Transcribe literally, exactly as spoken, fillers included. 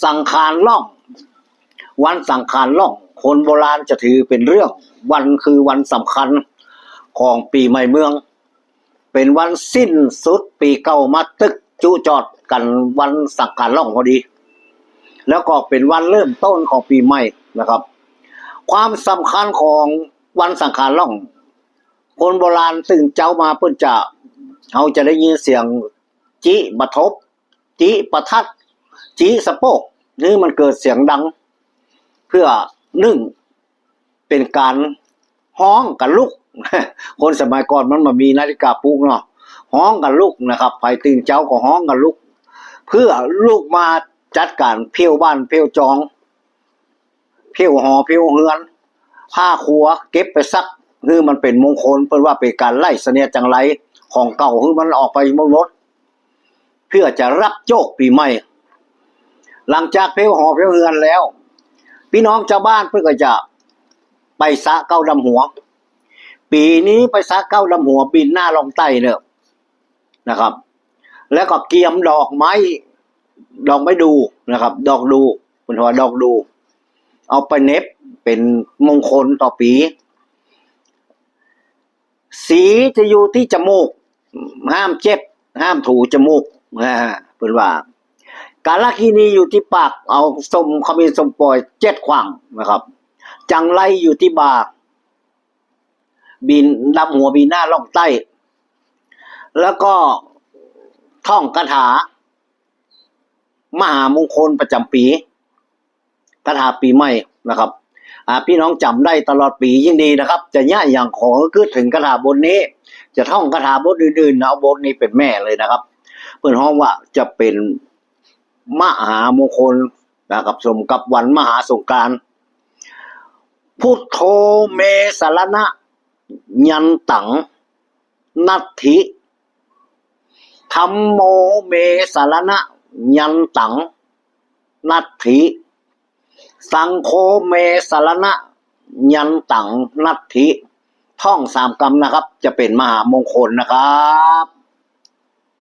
สังขารล่อง วันสังขารล่อง คนโบราณจะถือเป๋นเรื่อง วันคือวันสำคัญของปี๋ใหม่เมือง เป๋นวันสิ้นสุดปี๋เก่ามาตึกจุจอดกั๋นวันสังขารล่องพอดี แล้วก็เป๋นวันเริ่มต้นของปี๋ใหม่นะครับ ความสำคัญของวันสังขารล่อง คนโบราณตื่นเจ๊ามาเปิ้นจะ เฮาจะได้ยินเสียง จิบะทบ จิประทัด จิสะโปก หื้อมันเกิดเสียงดัง เปื้อนึ่งเป๋นก๋านฮ้องกั๋นลุก คนสมัยก่อนมันบ่มีนาฬิกาปลุกเนาะ ฮ้องกั๋นลุกนะครับ ใผตื่นเจ๊าก็ฮ้องกั๋นลุก เปื้อลุกมาจัดก๋านเผี้ยวบ้านเผี้ยวจอง เผี้ยวหอเผี้ยวเฮือน ผ้าครัวเก็บไปซัก หื้อมันเป๋นมงคล เปิ้นว่าเป๋นก๋านไล่เสนียดจังไรของเก่า หื้อมันออกไปหมด เปื้อจะฮับโจ้ปี๋ใหม่ หลังจากเผี้ยวหอเผี้ยวเฮือนแล้ว ปี้น้องจาวบ้านเปิ้นก็จะไปสระเก๊าดำหัว ปี๋นี้ไปสระเก๊าดำหัวบินหน้าล่องใต้เน่อนะครับ แล้วก็เกียมดอกไม้ ดอกไม้ดูนะครับ ดอกดู เปิ้นว่าดอกดู เอาไปเหน็บเป๋นมงคลต่อปี๋ สีจะอยู่ตี้จมูก ห้ามเจ็บ ห้ามถูจมูก อ่า เปิ้นว่า กาลกินีอยู่ตี้ปาก เอาส้มขมิ้นส้มปล่อยเจ็ดขว้างนะครับ จังไรอยู่ตี้บ่า บินดำหัวบินหน้าล่องใต้ แล้วก็ท่องคาถา มหามงคลประจ๋ำปี๋ คาถาปี๋ใหม่นะครับ อ่า ปี้น้องจ๋ำได้ตลอดปี๋ยิ่งดีนะครับ จะเยียะหยังขอหื้อกึ๊ดเถิงคาถาบทนี้ จะท่องคาถาบทอื่นๆ เอาบทนี้เป๋นแม่เลยนะครับ เปิ้นฮ้องว่าจะเป๋นมหามงคลนะครับ สมกับวันมหาสงกรานต์ พุทโธ เม สรณะ ยันตัง นัตถิ ธัมโม เม สรณะ ยันตัง นัตถิ สังโฆ เม สรณะ ยันตัง นัตถิ ท่องสามกำนะครับ จะเป๋นมหามงคลนะครับ